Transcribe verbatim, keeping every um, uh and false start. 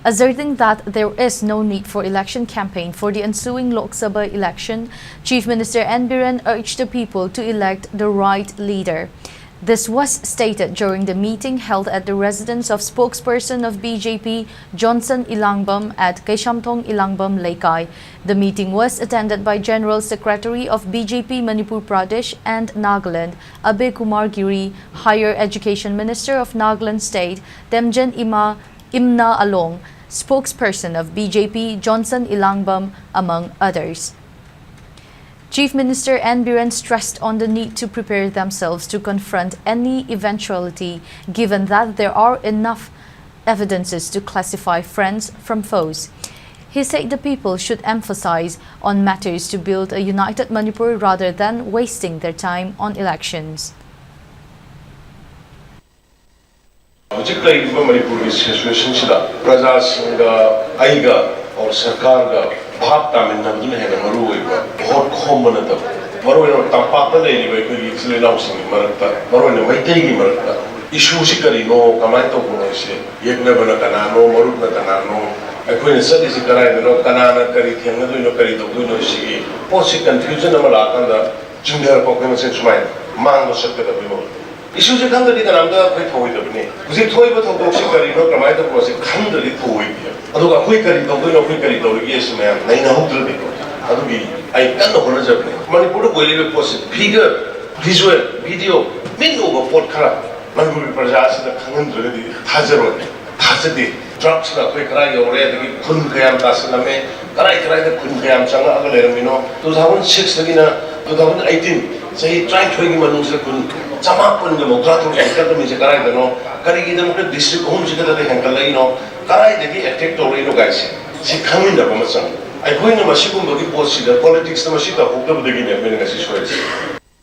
Asserting that there is no need for election campaign for the ensuing Lok Sabha election, Chief Minister N Biren urged the people to elect the right leader. This was stated during the meeting held at the residence of spokesperson of B J P, Johnson Elangbam, at Keishamthong Elangbam Leikai. The meeting was attended by General Secretary of B J P Manipur Pradesh and Nagaland, Abhay Kumar Giri, Higher Education Minister of Nagaland State, Temjen Ima Imna Along, spokesperson of B J P, Johnson Elangbam, among others. Chief Minister N Biren stressed on the need to prepare themselves to confront any eventuality, given that there are enough evidences to classify friends from foes. He said the people should emphasize on matters to build a united Manipur rather than wasting their time on elections. ꯍꯧꯖꯤꯛ ꯂꯩꯔꯤꯕ ꯃꯅꯤꯄꯨꯔꯒꯤ ꯁꯤꯆꯨꯋꯦꯁꯟꯁꯤꯗ ꯄ꯭ꯔꯖꯥꯁꯤꯡꯒ ꯑꯩꯒ or ꯁꯔꯀꯥꯔꯒ ꯚꯥꯞ ꯇꯥꯃꯤꯟꯅꯕꯗꯨꯅ ꯍꯦꯟꯅ ꯃꯔꯨ ꯑꯣꯏꯕ, vote ꯈꯣꯝꯕ ꯅꯠꯇꯕ꯫ ꯃꯔꯨꯑꯣꯏꯅ ꯇꯝꯄꯥꯛꯇ ꯂꯩꯔꯤꯕ ꯑꯩꯈꯣꯏꯒꯤ ꯏꯆꯤꯜ ꯏꯅꯥꯎꯁꯤꯡꯒꯤ ꯃꯔꯛꯇ, ꯃꯔꯨꯑꯣꯏꯅ ꯃꯩꯇꯩꯒꯤ ꯃꯔꯛꯇ ꯏꯁꯨꯁꯤ ꯀꯔꯤꯅꯣ, ꯀꯃꯥꯏꯅ ꯇꯧꯕꯅꯣ ꯍꯥꯏꯁꯦ, ꯌꯦꯛꯅꯕꯅ ꯀꯅꯥꯅꯣ, ꯃꯔꯨꯞꯅ ꯀꯅꯥꯅꯣ, ꯑꯩꯈꯣꯏꯅ ꯆꯠꯂꯤꯁꯤ ꯀꯗꯥꯏꯗꯅꯣ, ꯀꯅꯥꯅ ꯀꯔꯤ ꯊꯦꯡꯅꯗꯣꯏꯅꯣ, ꯀꯔꯤ ꯇꯧꯗꯣꯏꯅꯣ, ꯁꯤꯒꯤ ꯄꯣꯠꯁꯤ ꯀꯟꯐ꯭ꯌꯨꯖꯟ ꯑꯃ ꯂꯥꯛꯑꯀꯥꯟꯗ ꯆꯤꯡꯊꯔꯛꯄ ꯑꯩꯈꯣꯏ ꯃꯁꯦꯟ ꯁꯨꯃꯥꯏꯅ ꯃꯥꯡꯕ ꯆꯠꯀꯗꯕꯅꯤ ꯃꯔꯨꯞ꯫ ꯏꯁꯨꯁꯦ ꯈꯪꯗ꯭ꯔꯗꯤ ꯀꯅꯥꯝꯇ ꯑꯩꯈꯣꯏ ꯊꯧꯑꯣꯏꯗꯕꯅꯤ꯫ ꯍꯧꯖꯤꯛ ꯊꯣꯛꯏꯕ ꯊꯧꯗꯣꯛꯁꯤ ꯀꯔꯤꯅꯣ, ꯀꯃꯥꯏꯅ ꯇꯧꯕꯅꯣ ꯁꯤ ꯈꯪꯗ꯭ꯔꯗꯤ ꯊꯧꯑꯣꯏꯗꯦ꯫ ꯑꯗꯨꯒ ꯑꯩꯈꯣꯏ ꯀꯔꯤ ꯇꯧꯗꯣꯏꯅꯣ, ꯑꯩꯈꯣꯏ ꯀꯔꯤ ꯇꯧꯔꯤꯒꯦ ꯁꯤ ꯃꯌꯥꯝ ꯅꯩꯅꯍꯧꯗ꯭ꯔꯗꯤꯀꯣ꯫ ꯑꯗꯨꯒꯤ ꯑꯩ ꯀꯟꯅ ꯍꯣꯠꯅꯖꯕꯅꯤ꯫ ꯃꯅꯤꯄꯨꯔꯗ ꯑꯣꯏꯔꯤꯕ ꯄꯣꯠꯁꯤ ꯐꯤꯒꯔ, ꯚꯤꯖꯨꯋꯦꯜ, ꯚꯤꯗꯤꯑꯣ, ꯃꯤꯠꯅ ꯎꯕ ꯄꯣꯠ ꯈꯔ ꯃꯅꯤꯄꯨꯔꯒꯤ ꯄ꯭ꯔꯖꯥ ꯑꯁꯤꯗ ꯈꯪꯍꯟꯗ꯭ꯔꯒꯗꯤ ꯊꯥꯖꯔꯣꯏ꯫ ꯊꯥꯖꯗꯦ꯫ ꯗ꯭ꯔꯒꯁꯅ ꯑꯩꯈꯣꯏ ꯀꯔꯥꯏ ꯌꯧꯔꯦ, ꯑꯗꯒꯤ ꯈꯨꯟ ꯀꯌꯥꯝ ꯇꯥꯁꯤꯜꯂꯝꯃꯦ, ꯀꯔꯥꯏ ꯀꯔꯥꯏꯗ ꯈꯨꯟ ꯀꯌꯥꯝ ꯆꯪꯉꯛꯑꯒ ꯂꯩꯔꯝꯃꯤꯅꯣ꯫ Two thousand six ꯇꯒꯤꯅ two thousand eighteen, ꯆꯍꯤ ꯇꯔꯥꯅꯤꯊꯣꯏꯒꯤ ꯃꯅꯨꯡꯁꯤꯗ ꯈꯨꯟ ꯆꯃꯥꯄꯟꯒ ꯃꯧꯗ꯭ꯔꯥ ꯇꯔꯨꯛ ꯍꯦꯟꯒꯠꯂꯝꯃꯤꯁꯦ ꯀꯗꯥꯏꯗꯅꯣ? ꯀꯔꯤꯒꯤꯗꯃꯛꯇ ꯗꯤꯁꯇ꯭ꯔꯤꯛ ꯑꯍꯨꯝꯁꯤ ꯈꯛꯇꯗ ꯍꯦꯟꯒꯠꯂꯛꯏꯅꯣ? ꯀꯗꯥꯏꯗꯒꯤ ꯑꯦꯇꯦꯛ ꯇꯧꯔꯛꯏꯅꯣ ꯀꯥꯏꯁꯦ, ꯁꯤ ꯈꯪꯃꯤꯟꯅꯕ ꯑꯃ ꯆꯪꯉꯤ꯫ ꯑꯩꯈꯣꯏꯅ ꯃꯁꯤꯒꯨꯝꯕꯒꯤ ꯄꯣꯠꯁꯤꯗ, ꯄꯣꯂꯤꯇꯤꯛꯁꯇ ꯃꯁꯤ ꯇꯧꯍꯧꯗꯕꯗꯒꯤꯅꯦ ꯑꯩꯈꯣꯏꯅ ꯉꯁꯤ ꯁꯣꯏꯔꯤꯁꯦ꯫